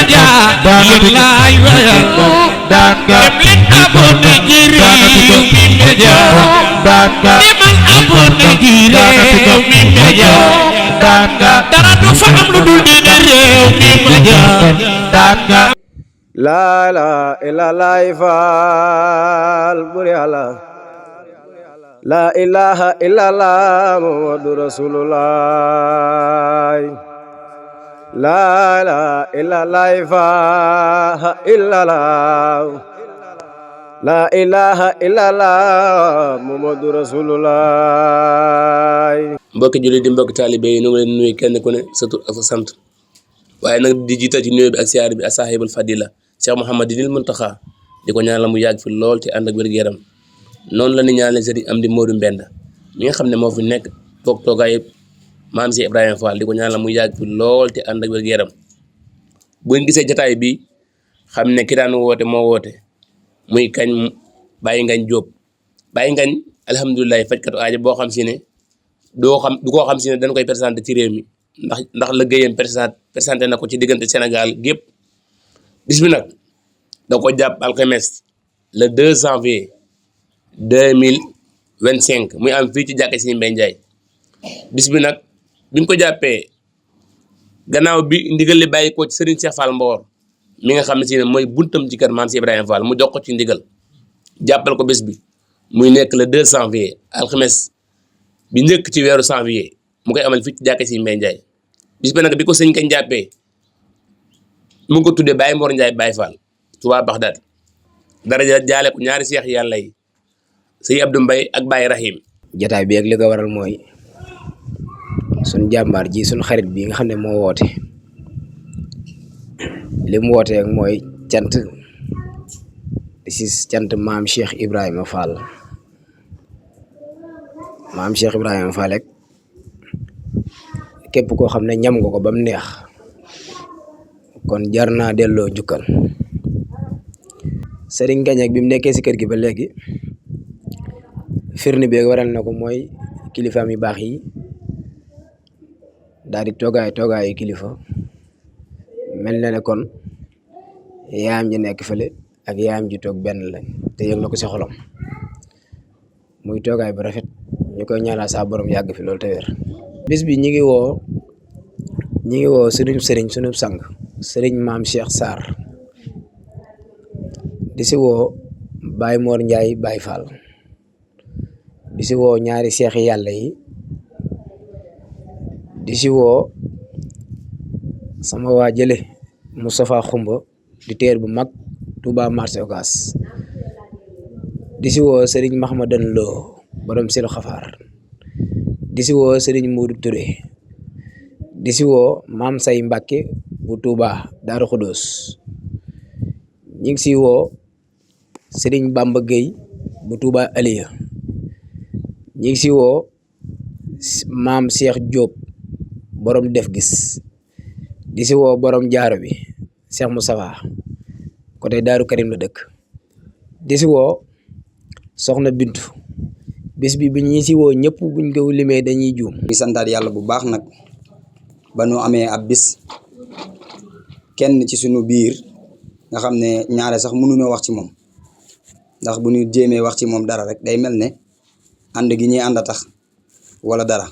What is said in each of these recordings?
media lillahi wa dem leen abonné ci Rewmi Media demal abonné ci Rewmi Media dara du fa am lu dul diine Rewmi Media la ilaha illallah faal buri Allah la ilaha illallah muhammadur rasulullah la ilaha illallah faal illallah la ilaha illallah muhammadur rasulullah. mbokki jullit di mbokki taalibe yi ñu ngi leen nuyu kenn ku ne sa tur ak sa sant waaye nag di jiital ci nuyoo bi ak siyaar bi ak saahibul fadila Cheikh Mouhamadinil Muntaxa di ko ñaanal mu yàgg fi lool te ànd ak wér-gu-yaram noonu la ni ñaanal Sëriñ Amdi Moodu Mbenda mi nga xam ne moo fi nekk toog toogaay maam si Ibrahima Fall di ko ñaanal mu yàgg fi lool te ànd ak wér-gu-yaram bu ngeen gisee jataay bi xam ne ki daan woote moo woote muy kañ Baye Ngagne Diop Baye Ngagne alhamdulilah fajkatu aajo boo xam si ne du koo xam si ne dañ koy présenté ci réew mi ndax liggéeyam présenté na ko ci diggante Sénégal gépp bis bi nag da ko jàpp alxames le 2 janvier 2025 muy am fii ci jàkka si Mbay Njaay bis bi nag bi mu ko jàppee gannaaw bi ndigal li bàyyi ko ci Serigne Cheikh Fall Mbawor mi nga xam ne si ne mooy buntam ci kër maam si Ibrahima Fall mu jox ko ci ndigal jàppal ko bés bi muy nekk le 2 janvier alxames bi njëkk ci weeru janvier mu koy amal fii ci jàkka si Mbay Njaay bis bi nag bi ko sëñ kañ jàppee mu ngi ko tuddee Baye Mor Ndiaye Baye Fall Touba Baxdaad dara jaale ko ñaari seex yàlla yi sëñ Abdou Mbaye ak Baye Rahim. jataay bi ak li ko waral mooy suñ jàmbaar ji suñ xarit bi nga xam ne moo woote li mu woote ak mooy cant si cant maam Cheikh Ibrahima Fall maam Cheikh Ibrahima Fall rek képp koo xam ne ñam nga ko ba mu neex kon jar naa delloo njukkal Serigne Ngagne bi mu nekkee si kër gi ba léegi firnde bi waral na ko mooy kilifaam yu baax yi daal di toogaayu kilifa mel na ne kon yaayam ji nekk fële ak yaayam ji toog benn lañ te yëg na ko si xolam muy toogaay bu rafet ñu koy ñaanal saa borom yàgg fi loolu te wér. bis bi ñi ngi woo sunu sang sëriñ maam Cheikh Sarr di si woo Baye Mor Ndiaye Baye Fall di si woo ñaari seex yàlla yi di si woo sama waa jële Moustapha Xumba di teer bu mag Touba marché Ocass di si woo sëriñ Mahmadan Lo borom Selu Xafaar di si woo sëriñ Modou Touré di si woo maam say Mbàkke bu Touba Daaru Xudoos ñi ngi si woo sëriñ Bamba Gueye bu Touba Aliya ñi ngi si woo maam Cheikh Diop borom def gis di si woo borom jaaro bi Cheikh Moustapha côté Daaru Karim la dëkk di si woo soxna Bintu bis bi ñi si woo ñëpp buñ ko limee dañuy juum. di santaat yàlla bu baax nag ba nu amee ab bis kenn ci sunu biir nga xam ne ñaare sax mënuñoo wax ci moom ndax bu ñu jéemee wax ci moom dara rek day mel ne ànd gi ñuy ànd a tax wala dara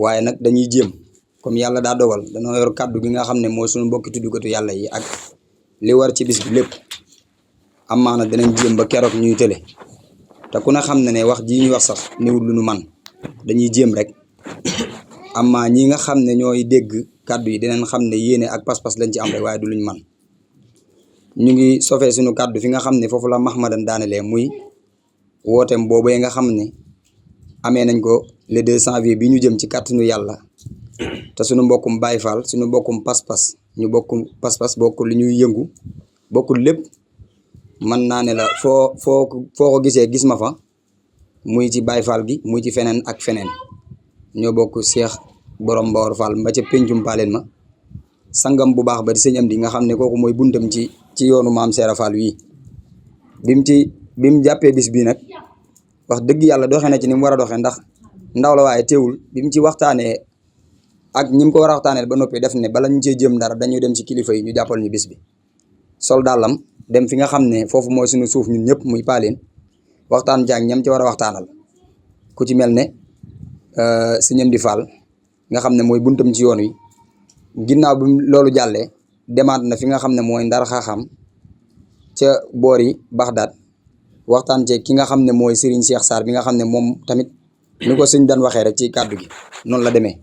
waaye nag dañuy jéem comme yàlla daa dogal dañoo yor kàddu gi nga xam ne mooy suñu mbokki tuddukatu yàlla yi ak li war ci bis bi lépp amaana danañ jéem ba keroog ñuy tële te ku ne xam ne ne wax ji ñuy wax sax niwul lu nu man dañuy jéem rek amma ñi nga xam ne ñooy dégg kàddu yi dinañ xam ne yéene ak pas-pas lañ ci am rek waaye du luñ man ñu ngi sofee suñu kàddu fi nga xam ne foofu la Mahmadan daanelee muy wooteem boobu nga xam ne amee nañ ko le 2 janvier bi ñu jëm ci kàttanu yàlla te suñu mbokkum Baye Fall suñu mbokkum pas-pas ñu bokkum pas-pas bokkul li ñuy yëngu bokkul lépp mën naa ne la foo ko gisee gis ma fa muy ci Baye Fall gi muy ci feneen ak feneen ñoo bokk Cheikh borom Mbawar Fall mba ca pencum paaleen ma sangam bu baax ba di sëñ am di nga xam ne kooku mooy buntam ci yoonu maam Seera Fall wii bi mu jàppee bis bii nag wax dëgg yàlla doxee na ci ni mu war a doxee ndax ndaw la waaye teewul bi mu ci waxtaanee ak ñi mu ko war a waxtaanee ba noppi def ne bala ñu cee jëm dara dañuy dem ci kilifa yi ñu jàppal ñu bis bi sol dàllam dem fi nga xam ne foofu mooy suñu suuf ñun ñëpp muy paaleen waxtaan jaag ñam ci war a waxtaanal ku ci mel ne sëñ Amdi Fall nga xam ne mooy buntam ci yoon wi ginnaaw bi loolu jàllee demaat na fi nga xam ne mooy ndar xaaxam ca boori Baxdaad waxtaan ci ki nga xam ne mooy Serigne Cheikh Sarr bi nga xam ne moom tamit ni ko sëñ daan waxee rek ci kàddu gi noonu la demee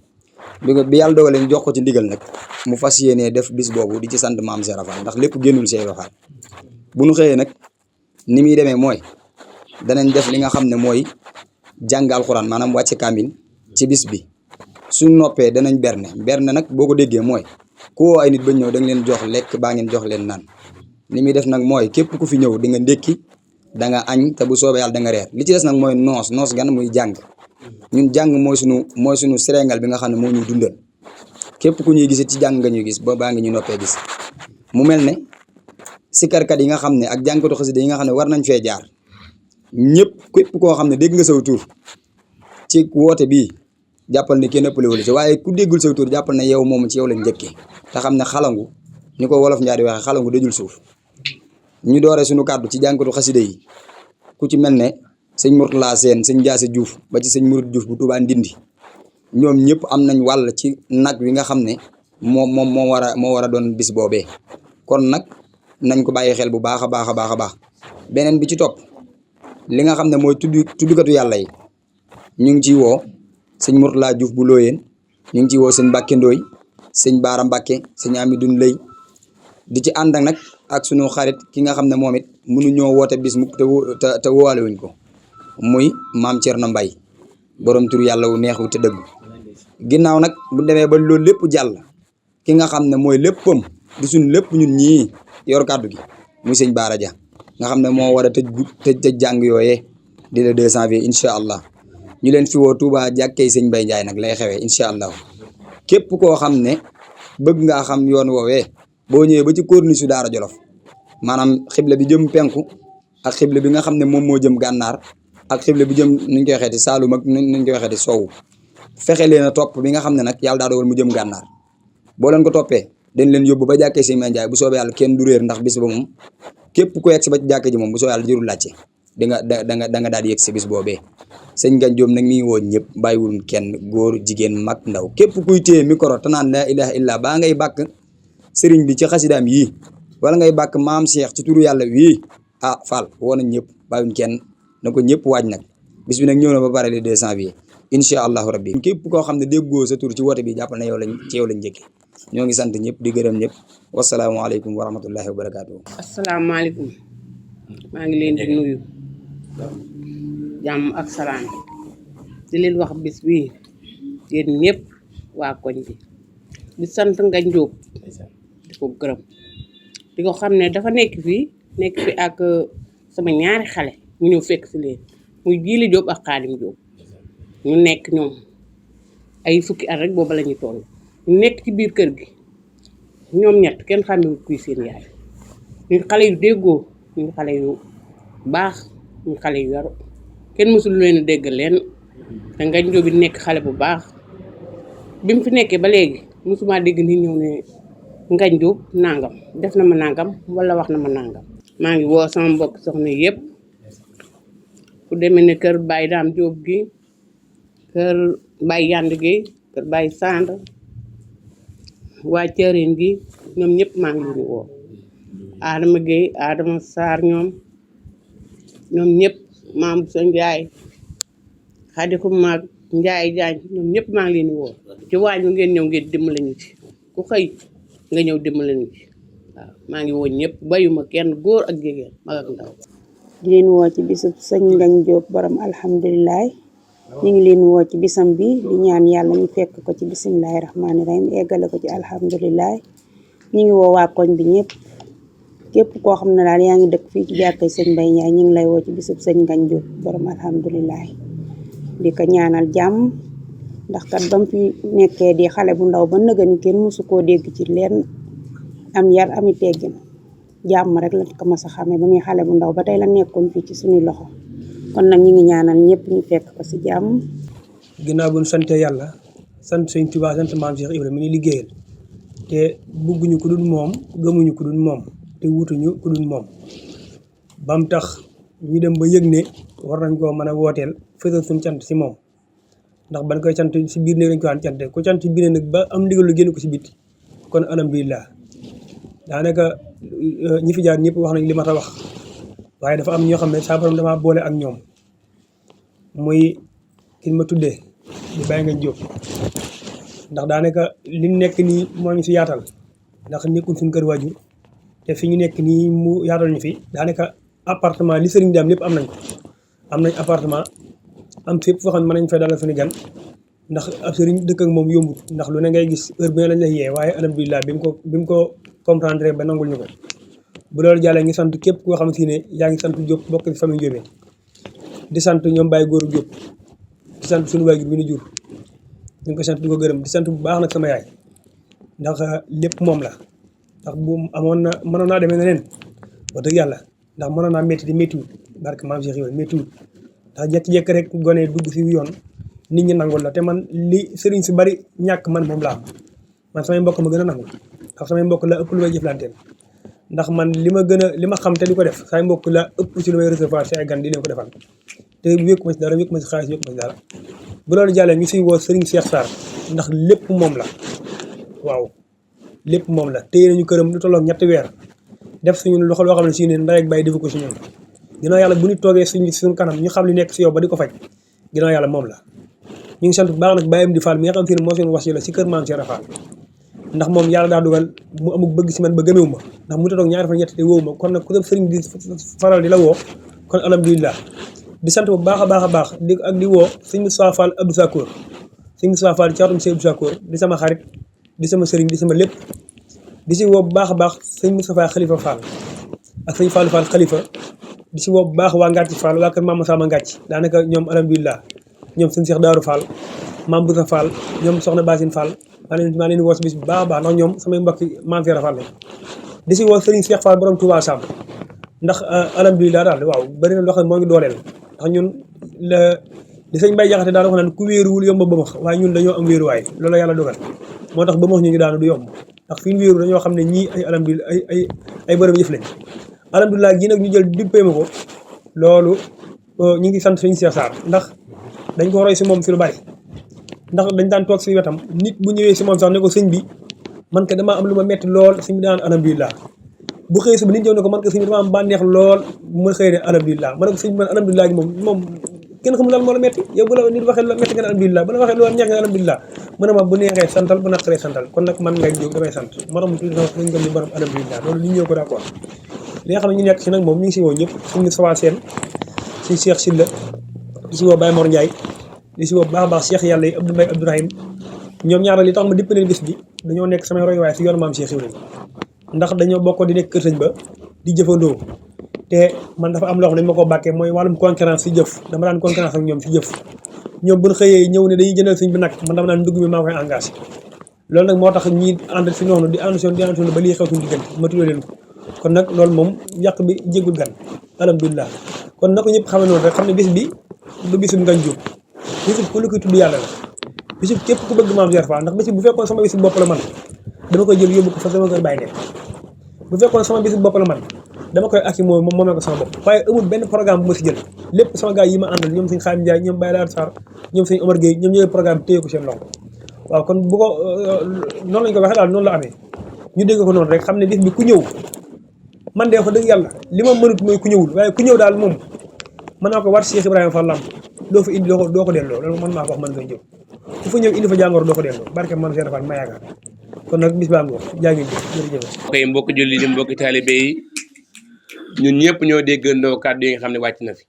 bi yàlla dogalee ñu jox ko ci ndigal nag mu fas yéenee def bis boobu di ci sant maam Cheikh Fall ndax lépp génnul Cheikh Fall bu nu xëyee nag ni muy demee mooy danañ def li nga xam ne mooy jàng alxuraan maanaam wàcce kaamil ci bis bi suñ noppee danañ berne nag boo ko déggee mooy ku woo ay nit ba ñëw da nga leen jox lekk baa ngeen jox leen naan li muy def nag mooy képp ku fi ñëw di nga ndékki da nga añ te bu soobee yàlla da nga reer li ci des nag mooy noos gan muy jàng ñun jàng mooy sunu séréngal bi nga xam ne moo ñuy dundal képp ku ñuy gis ci jàng nga ñuy gis ba baa ngi ñu noppee gis mu mel ne sikarkat yi nga xam ne ak jàngkatu xasida yi nga xam ne war nañ fee jaar ñëpp képp koo xam ne dégg nga saw tur ci woote bii jàppal ne kenn ëppalewul ci waaye ku déggul saw tur jàppal ne yow moom ci yow lañ njëkkee te xam ne xalangu ni ko wolof njaari waxee xalangu dajul suuf ñu doore suñu kàddu ci jàngkatu xasida yi ku ci mel ne sëñ Mourtala Seen sëñ Jaase Diouf ba ci sëñ Murid Diouf bu Tuubaa Ndindi ñoom ñëpp am nañ wàll ci nag wi nga xam ne moo war a doon bis boobee kon nag nañ ko bàyyi xel bu baax a baax a baax a baax beneen bi ci topp li nga xam ne mooy tuddukatu yàlla yi ñu ngi ciy woo sëñ Mourtala Diouf bu Looyeen ñu ngi ciy woo sëñ Mbàkke Ndooy sëñ Baara Mbàkke sëñ Amidun Lay di ci ànd ak nag ak sunu xarit ki nga xam ne moom it mënuñoo woote bis mukk te woowaale wuñ ko muy maam Thierno Mbaye borom tur yàlla wu neex wu te dëgg ginnaaw nag bu demee ba loolu lépp jàll ki nga xam ne mooy léppam di suñ lépp ñun ñii yor kàddu gi muy sëñ Baara Dia nga xam ne moo war a tëj jàng yooyee di le 2 janvier incha allah ñu leen fi woo Touba jàkkee sëñ Mbaye Ndiaye nag lay xewee incha allah képp koo xam ne bëgg ngaa xam yoon woowee boo ñëwee ba ci corniche su Daara Jolof maanaam xibla bi jëm penku ak xibla bi nga xam ne moom moo jëm gànnaar ak xibla bi jëm nuñ koy waxeeti Saalum ak nuñ koy waxeeti soowu fexe leen a topp bi nga xam ne nag yàlla daa dogal mu jëm gànnaar boo leen ko toppee dañ leen yóbbu ba jàkkee sëñ Mbaye Ndiaye bu soobee yàlla kenn du réer ndax bis ba moom képp ku yegg si ba ci jàkkee ji moom bu soobee yàlla jërul laajte da nga daal di yegg si bis boobee sëñ Ngagne Diop nag mi ngi woo ñëpp bàyyiwul kenn góor jigéen mag ndaw képp kuy téye micro te naan laa ilaha illa baa ngay bàkk sëriñ bi ci xasidaam yii wala ngay bàkk maam Cheikh ci turu yàlla wii ah Fall woo nañ ñëpp bàyyiwuñ kenn na ko ñëpp waaj nag bis bi nag ñëw na ba pare le 2 janvier incha allahu rabbi képp koo xam ne déggoo sa tur ci woote bi jàppal na yow lañ njëkkee ñoo ngi sant ñëpp di gërëm ñëpp wasalaamualeykum wa rahmatullahi wa barakaatu. asalaamaaleykum maa ngi leen di nuyu jàmm ak salaam di leen wax bis bii yéen ñëpp waa koñ bi di sant Ngagne Diop di ko gërëm di ko xam ne dafa nekk fi ak sama ñaari xale mu ñëw fekk si leen muy Jili Diop ak Xaadim Diop ñu nekk ñoom ay fukki at rek booba la ñuy toll ñu nekk ci biir kër gi ñoom ñett kenn xamewut kuy seen yaay ñu xale yu déggoo ñu xale yu baax ñu xale yu yaru kenn mësul leen a dégg leen te Ngagne Diop bi nekk xale bu baax bi mu fi nekkee ba léegi mësuma dégg ni ñëw ne Ngagne Diop nangam def na ma nangam wala wax na ma nangam. maa ngi woo sama mbokk soxna yëpp ku demee ne kër Baye Dame Diop gi kër Baye Yand gi kër Baye Sand waa Cëreen gi ñoom ñëpp maa ngi leen di woo Adama Gueye Adama Sarr ñoom ñëpp maam sa Ndiaye Xadi Xumaag Ndiaye Diagne ñoom ñëpp maa ngi leen di woo ci waañu ngeen ñëw ngeen dimbali ñu ci ku xëy nga ñëw dimbali ñu ci waaw maa ngi woo ñëpp bayuma kenn góor ak jigéen mag ak ndaw. di leen woo ci bisub sëñ Ngagne Diop borom alhamdulilah ñu ngi leen woo ci bisam bi di ñaan yàlla ñu fekk ko ci bisimilahi rahmaani rahim eggale ko ci alhamdulilah ñu ngi woo waa koñ bi ñëpp képp koo xam ne daal yaa ngi dëkk fii ci jàkkay sëñ Mbaye Ndiaye ñu ngi lay woo ci bisub sëñ Ngagne Diop borom alhamdulilah di ko ñaanal jàmm ndax kat bam fi nekkee di xale bu ndaw ba nëgëni kenn mësu koo dégg ci leen am yar ami teggin jàmm rek la ko mas a xamee ba muy xale bu ndaw ba tey la nekkoon fii ci suñuy loxo kon nag ñu ngi ñaanal ñëpp ñu fekk ko si jàmm. ginnaaw bu ñu sante yàlla sant sëñ Tuubaa sant maam Cheikh Ibrahima mi ni liggéeyal te bugguñu ku dul moom gëmuñu ku dul moom te wutuñu ku dul moom bam tax ñu dem ba yëg ne war nañ koo mën a wooteel fësal suñ cant si moom ndax ban koy cant si biir néeg lañ ko daan cante ku cant si biir nag ba am ndigal lu génn ko si biti kon alhamdulilah daanaka ñi fi jaar ñëpp wax nañ li ma ta wax waaye dafa am ñoo xam ne saa borom damaa boole ak ñoom muy ki ma tuddee di bàyyi nga jóg ndax daanaka li nekk nii moo ñu fi yaatal ndax nekkul suñu kër waajur te fi ñu nekk nii mu yaatal ñu fi daanaka appartement li sëriñ di am lépp am nañ ko am nañ appartement am fépp foo xam ne mën nañ fay dalal suñu gan ndax ab sëriñ dëkk ak moom yombut ndax lu ne ngay gis heure bi ne lañ lay yee waaye alhamdulilah bi mu ko comprendre ba nangul ñu ko bu loolu jàllee ngi sant képp koo xamante ne yaa ngi sant Diop bokk ci famille Diobé di sant ñoom Baye Góor Diop di sant suñu waajur bi ñu jur ñu ngi ko sant di ko gërëm di sant bu baax nag sama yaay ndax lépp moom la ndax bu amoon na mënoon naa demee neneen wax dëgg yàlla ndax mënoon naa métti di méttiwut barke maam Cheikh yooyu méttiwut ndax jékki-jékki rek gone dugg si yoon nit ñi nangul la te man li sëriñ si bari ñàkk man moom laa am man samay mbokk ma gën a nangul ndax samay mbokk la ëpp lu may jëflanteel ndax man li ma xam te di ko def samay mbokk la ëpp si lu may recevoir si ay gan di leen ko defal te wékku ma si dara wékku ma si xaalis wékku ma si dara bu loolu jàllee ñu siy woo sëriñ Cheikh Sarr ndax lépp moom la waaw lépp moom la téye nañu këram lu tolloog 3 weer def suñu loxo loo xam ne si ne ndey ak bàyyi defu ko si ñun ginnaaw yàlla bu ñu toogee suñu kanam ñu xam li nekk si yow ba di ko faj ginnaaw yàlla moom la ñu ngi sant bu baax nag bàyyam di Fall mi nga xam ne moo seen was la si kër maam Cheikh Fall ndax moom yàlla daa dugal mu amuk bëgg si man ba gëmewu ma ndax mu toog 2 fan 3 te woowu ma kon nag ku dem sëriñ di faral di la woo kon alhamdulilah di sant bu baax a baax di woo sëñ Moustapha Fall Abdou Sakour sëñ Moustapha Fall caatum sëñ Abdou Sakour di sama xarit di sama sëriñ di sama lépp di si woo bu baax a baax sëñ Moustapha Khalifa Fall ak sëñ Fallou Fall Khalifa di si woo bu baax waa Ngàcc Fall waa kër Mama Sama Ngàcc daanaka ñoom alhamdulilah ñoom sëñ Cheikh Daaru Fall Mame Boussa Fall ñoom soxna Basine Fall maa leen woo si bis bu baax a baax ndax ñoom samay mbokki Mame Cheikh Fall lañ di si woo sëriñ Cheikh Fall borom Touba Sam ndax alhamdulilah daal waaw bëri na loo xam ne moo ngi dooleel ndax ñun di sëñ Mbaye Jaxate daal wax naan ku wéeruwul yomb ba max waaye ñun dañoo am wéeruwaay loolu yàlla dogal moo tax ba max ñu ngi daanu du yomb ndax fi ñu wéeru dañoo xam ne ñii ay alhamdulilah ay bërëm yëf lañ alhamdulilah gii nag ñu jël dippee ma ko loolu ñu ngi sant sëñ Cheikh Sarr ndax dañ ko roy si moom si lu bari ndax dañ daan toog si wetam nit bu ñëwee si moom sax ne ko sëñ bi man ka damaa am lu ma metti lool sëñ bi daan alhamdulilah bu xëy suba nit ñëw ne ko man ka sëñ bi dama am bànneex lool bu ma xëy ne alhamdulilah ma ne ko sëñ bi man alhamdulilah gi moom kenn xamul lan moo la metti yow bu la nit waxee lu metti nga ne alhamdulilah bu la waxee lu neex nga ne alhamdulilah mu ne ma bu neexee santal bu naqaree santal kon nag man ngay jóg damay sant moo tax mu tudd nañ gëm ni borom alhamdulilah loolu ñu ñëw ko d'accord li nga xam ne ñu nekk si nag moom ñu ngi si woo ñëpp suñu Sawa Seen suñu Cheikh Sylla di si woo Baye Mor Ndiaye di si woo baax a baax Cheikh yàlla yi Abdou Mbaye Abdourahim ñoom ñaar li tax ma dipp leen bis bi dañoo nekk samay roy waaye si yoonu maam Cheikh Ibrahima ndax dañoo bokk di nekk kër sëñ ba di jëfandoo te man dafa am loo xam ne ma ko bàkkee mooy wàllum concurrence si jëf dama daan concurrence ak ñoom si jëf ñoom buñ xëyee ñëw ne dañuy jëndal sëñ bi nag man dama naan ndugg mi maa koy engagé loolu nag moo tax ñi ànd si noonu di ànd si ba lii xew suñu diggante ma tuddee leen ko kon nag loolu moom yàq bi jégul gan alhamdulilah kon na ko ñëpp xamee noonu rek xam ne bis bi du bisum Ngagne Diop bisub ku lu koy tudd yàlla la bisub képp ku bëgg maam Cheikh Fall ndax bis bu fekkoon sama bisub bopp la man dama koy jël yóbbu ko fa sama kër bàyyi nekk bu fekkoon sama bisub bopp la man dama koy akki moom moomee ko sama bopp waaye amul benn programme bu ma si jël lépp sama gars yi ma àndal ñoom sëñ Xaadim Ndiaye ñoom Baye Laar Sarr ñoom sëñ Omar Gueye ñoom ñooy programme téye ko seen loxo waaw kon bu ko noonu lañ ko waxee daal noonu la amee ñu dégg ko noonu rek xam ne bis bi ku ñëw man de wax dëgg yàlla li ma mënut mooy ku ñëwul waaye ku ñëw daal moom mën naa ko war Cheikh Ibrahima Fall Lamp doo fa indi doo ko delloo loolu man maa ko wax man koy jëw ku fa ñëw indi fa jàngoro doo ko delloo barke man Cheikh Fall ma yaakaar kon nag bis baa ngoo jaa ngeen jëf jërëjëf koy mbokki julli di mbokki taalibe yi ñun ñëpp ñoo déggandoo kàddu yi nga xam ne wàcc na fi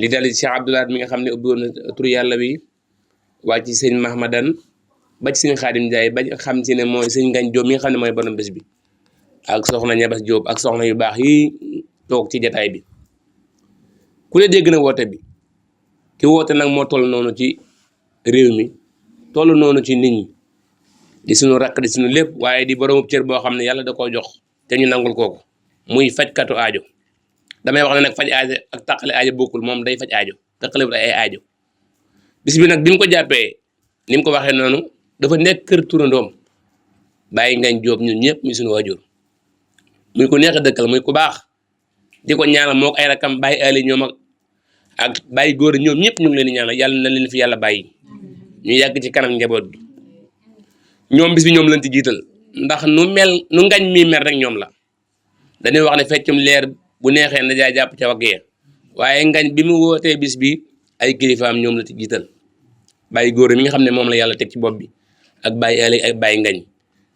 li dal ci Cheikh Abdoulaye mi nga xam ne ubbi woon na turu yàlla wi wàcc ci sëñ Mahmadan ba ci sëñ Xaadim Njaay ba xam ci ne mooy sëñ Ngagne Diop mi nga xam ne mooy borom bés bi ak soxna Ñabas Diop ak soxna yu baax yi toog ci jataay bi ku ne dégg na woote bi ki woote nag moo toll noonu ci réew mi toll noonu ci nit ñi di suñu rakk di suñu lépp waaye di boroomu cër boo xam ne yàlla da koo jox te ñu nangul kooku muy fajkatu aajo damay wax ne nag faj aajo ak taqale aajo bokkul moom day faj aajo taqale ay aajo bis bi nag bi mu ko jàppee ni mu ko waxee noonu dafa nekk kër turandoom Baye Ngagne Diop ñun ñëpp muy suñu waajur muy ko neex a dëkkal muy ku baax di ko ñaanal moo ko ay rakam Baye Ali ñoom ak Baye góor ñoom ñëpp ñu ngi leen di ñaanal yàlla na leen fi yàlla bàyyi ñu yàgg ci kanam njaboot bi ñoom bis bi ñoom lañ ci jiital ndax nu ngañ mi mel rek ñoom la dañuy wax ne feccum leer bu neexee na jaay jàpp ca waggee waaye ngañ bi mu wootee bis bi ay kilifaam ñoom la ci jiital Baye góor mi nga xam ne moom la yàlla teg ci bopp bi ak Baye Ali ak Baye Ngagne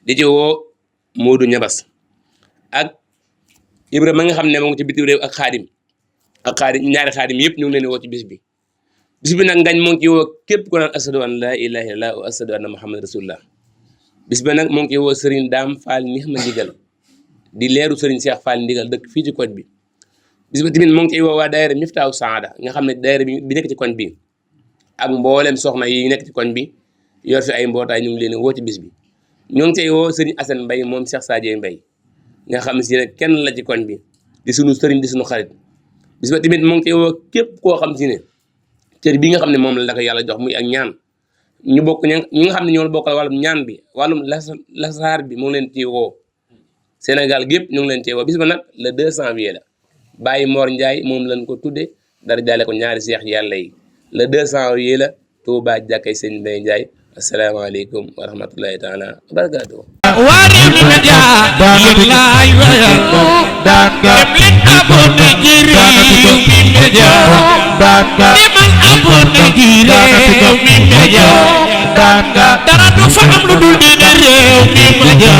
di ci woo Modou Ñabas ak Ibrahima nga xam ne moo ngi ci bitim réew ak xaadim ñaari xaadim yëpp ñu ngi leen di woo ci bis bi nag ngañ moo ngi ci woo képp ku naan ashadu an laa ilaaha illallah wa ashadu anna muhammad rasulullah bis bi nag moo ngi ci woo Serigne Dame Fall Nihma Ndigal di leeru Serigne Cheikh Fall Ndigal dëkk fii ci koñ bi bis bi tamit moo ngi ciy woo waa daayira Miftaahu Saada nga xam ne daayira bi nekk ci koñ bi ak mboolem soxna yi nekk ci koñ bi yor fi ay mbootaay ñu ngi leen di woo ci bis bi ñoo ngi cay woo Serigne Assane Mbaye moom Cheikh Sadio Mbaye nga xam ne si ne kenn la ci koñ bi di sunu sëriñ di sunu xarit bis ba tamit moo ngi cay woo képp koo xam si ne cër bi nga xam ne moom la ko yàlla jox muy ak ñaan ñu bokk ñi nga xam ne ñoo bokkal wàllum ñaan bi wàllum lasaar bi moo ngi leen ci woo Sénégal gépp ñu ngi leen ci woo bis ba nag le 2 janvier la Baye Mor Ndiaye moom lañ ko tudde dara jaale ko ñaari seex yàlla yi le 2 janvier la Touba jàkkay sëñ Mbaye Ndiaye asalaamaaleykum wa rahmatullahi taala wa barakatuh wari media yelay wayal dem leen abonné ci Rewmi Media demal abonné ci Rewmi Media dara du fa am lu dul di Rewmi Media